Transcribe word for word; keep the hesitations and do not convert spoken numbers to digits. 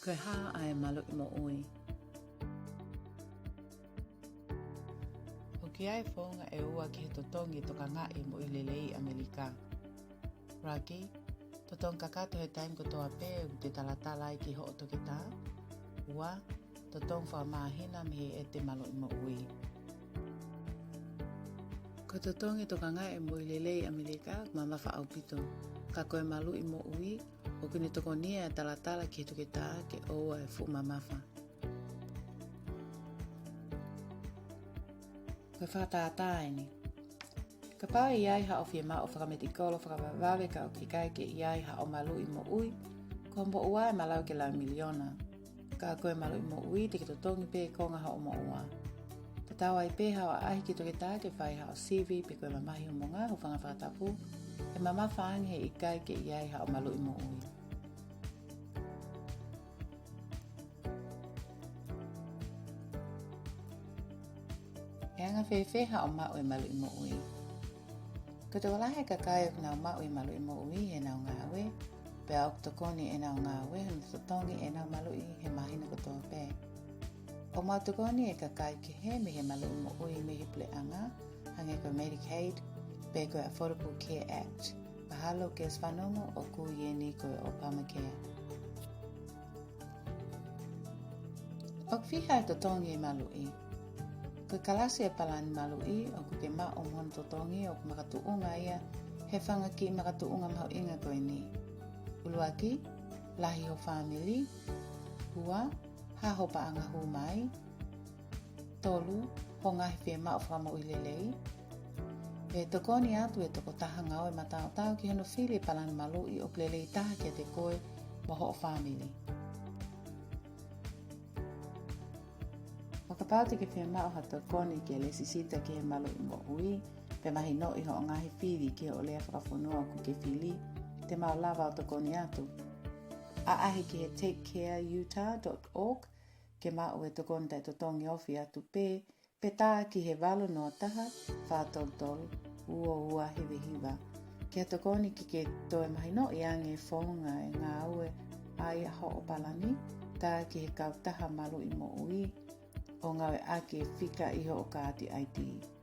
Ko e hā ʻa e maluʻi moʻui? ʻOku ʻi ai e founga ʻe ua ki he totongi e tokangaʻi e moʻui lelei ʻi ʻAmelika. ʻUluaki, totongi kakato he taimi kotoa pē ʻoku te talatala ai ki hoʻo toketā. Ua, totongi fakamāhina mei heʻete maluʻi moʻui. Ko e totongi e tokangaʻi e moʻui lelei ʻi ʻAmelika ʻoku mamafa ʻaupito. Ka ko e maluʻi moʻui, ʻoku ne tokonia e talatala ki he toketā ke ʻoua ʻe fuʻu mamafa. Ko e fakatātā eni. Kapau ʻe ʻi ai haʻo fiemaʻu fakametikolo fakavavevave ka ʻoku ʻikai ke ʻi ai haʻo maluʻi moʻui, ko hoʻo moʻua ʻe malava ke lau miliona. Ka ko e maluʻi moʻui te ke totongi pē konga hoʻo moʻua. Tatau ai pē haʻo ʻaʻahi ki he toketā ke fai haʻo sivi pe ko e mamahi homo ngaahi hūfanga fakatapu, ʻe mamafa ange he ʻikai ke ʻi ai haʻo maluʻi moʻui. ʻE anga fēfē haʻo maʻu e maluʻi moʻui? Ko e tokolahi e kakai ʻoku nau maʻu e maluʻi moʻui heʻenau ngāue, pea ʻoku tokoni ʻenau ngāue hono totongi ʻenau maluʻi he māhina kotoa pē. ʻOku mau tokoni e kakai kehe mei he maluʻi moʻui mei he puleʻanga, hangē ko e Medicaid, pe ko e Affordable Care Act. Mahalo ke ʻosi fanongo ʻoku ui eni ko e Obamacare. ʻOku fiha e totongi e maluʻi? Ko e kalasi e palani maluʻi ʻoku ke maʻu mo hono totongi ʻoku makatuʻunga ia he fanga kiʻi makatuʻunga mahuʻinga ko eni. ʻUluaki, lahi ho fāmili. Ua, hā ho paʻanga hū mai. Tolu, ho ngaahi fiemaʻu fakamoʻui lelei. ʻE tokoni atu e tokotaha ngāue mataotao ki hono fili e palani maluʻi ʻoku lelei taha kiate koe mo hoʻo fāmili. ʻO kapau te ke fiemaʻu ha tokoni ke lēsisita ki he maluʻi moʻui, pe mahinoʻi hoʻo ngaahi fili ki hoʻo lea fakafonua ʻoku ke fili, te mau lava ʻo tokoni atu. ʻAʻahi ki he take care utah dot org ke maʻu e tokoni taʻetotongi ofi atu pē, pe tā ki he valu noa taha, fā tolu tolu, ua ua hiva hiva. Ke tokoni ke ke toe mahinoʻi ange e founga ʻe ngāue ai hoʻo palani, tā ki he kautaha maluʻi moʻui, ʻo ngāueʻaki e fika ʻi hoʻo kaati ʻAi Tī.